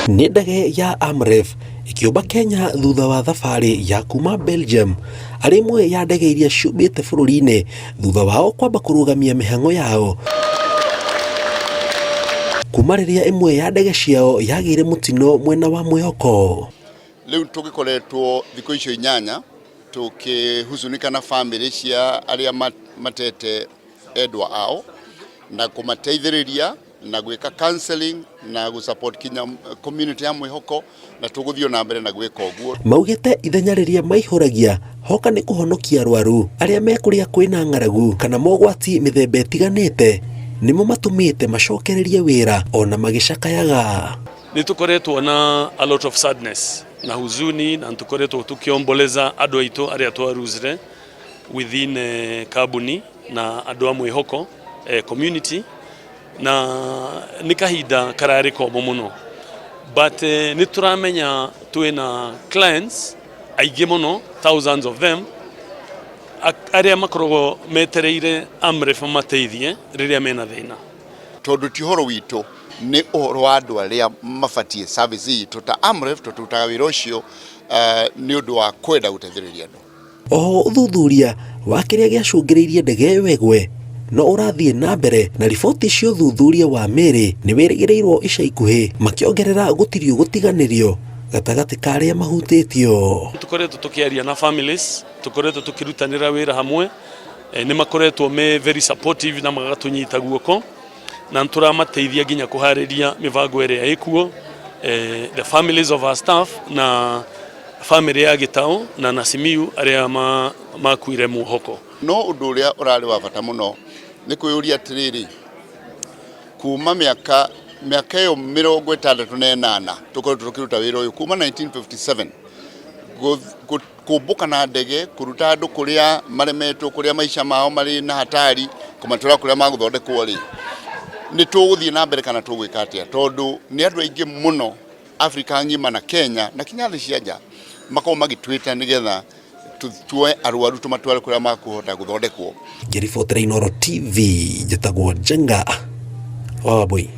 Nĩ ndege ya Amref ĩkĩũmba Kenya thutha wa thabarĩ ya kuma Belgium arĩ ĩmwe ya ndege iria ciũmbĩte bũrũri-inĩ thutha wao kwamba kũrũgamia mĩhang'o yao kuma rĩrĩa ĩmwe ya ndege ciao yagĩire mũtino mwena wa Mwihoko. Rĩu tũgĩkoretwo thikũ icio inyanya tũkĩhuzunika na famĩlĩ cia arĩa matete endwa ao na kũmateithĩrĩria na gwĩka counseling na gũ support kinya community ya Mwĩhoko na tũgũthiĩ na mbere na gwĩka ũguo. Maugĩte ithenya rĩrĩa maihũragia hoka nĩ kũhonokia arwaru arĩa me kũrĩa kwĩna ng'aragu kana mogwati mĩthemba ĩtiganĩte nĩmo matũmĩte macokererie wĩra ona magĩcakayaga. Nĩ tũkoretwo na a lot of sadness na huzuni na nĩtũkoretwo tũkĩomboleza andũ aitũ arĩa twaruzire within kambuni na andũ a Mwĩhoko community na nĩ kahinda kararĩ komũ mũno but nĩ tũramenya twĩna clients aingĩ mũno, thousands of them, arĩa makoragwo metereire Amref mateithie rĩrĩa mena thĩna. Tondũ ti ũhoro witũ, nĩ ũhoro wa andũ arĩa mabatiĩ service itũ ta Amref, tũrutaga wĩra ũcio nĩ ũndũ wa kwenda gũteithĩrĩria andũ. Oho ũthuthuria wa kĩrĩa gĩacũngĩrĩirie ndege ĩyo ĩgwe no ũrathiĩ na mbere na riboti cia ũthuthuria wa mĩĩrĩ nĩ wĩrĩgĩrĩirwo ica ikuhĩ, makĩongerera gũtirĩ gũtiganĩrio gatagatĩ ka arĩa mahutĩtio. Tũkoretwo tũkĩaria na families, tũkoretwo tũkĩrutanĩra wĩra hamwe, nĩ makoretwo me very supportive na magatũnyita guoko na nĩtũramateithia nginya kũharĩria mĩbango ĩrĩa ĩkuo, the families of our staff na famĩlĩ ya Gĩtaũ na Nasimiyu arĩa makuire Mwĩhoko. No ũndũ ũrĩa ũrarĩ wa bata mũno nĩ kwĩyũria atĩrĩrĩ, kuma mĩaka mĩaka ĩyo 68 tũkoretwo tũkĩruta wĩra ũyũ kuma 1957, kũmbũka na ndege kũruta andũ kũrĩa maremetwo, kũrĩa maica mao marĩ na hatari, kũmatwara kũrĩa magũthondekwo rĩ, nĩ tũgũthiĩ na mbere kana tũgwĩka atĩa? Tondũ nĩ andũ aingĩ mũno Afrika ng'ima na Kenya na kinya thĩ cia nja makorwo magĩtwĩta nĩgetha tuoe arwaru tũmatware kũrĩa makũhota gũthondekwo. Ngĩribotera Inooro TV, njĩtagwo Njenga wa Wambui.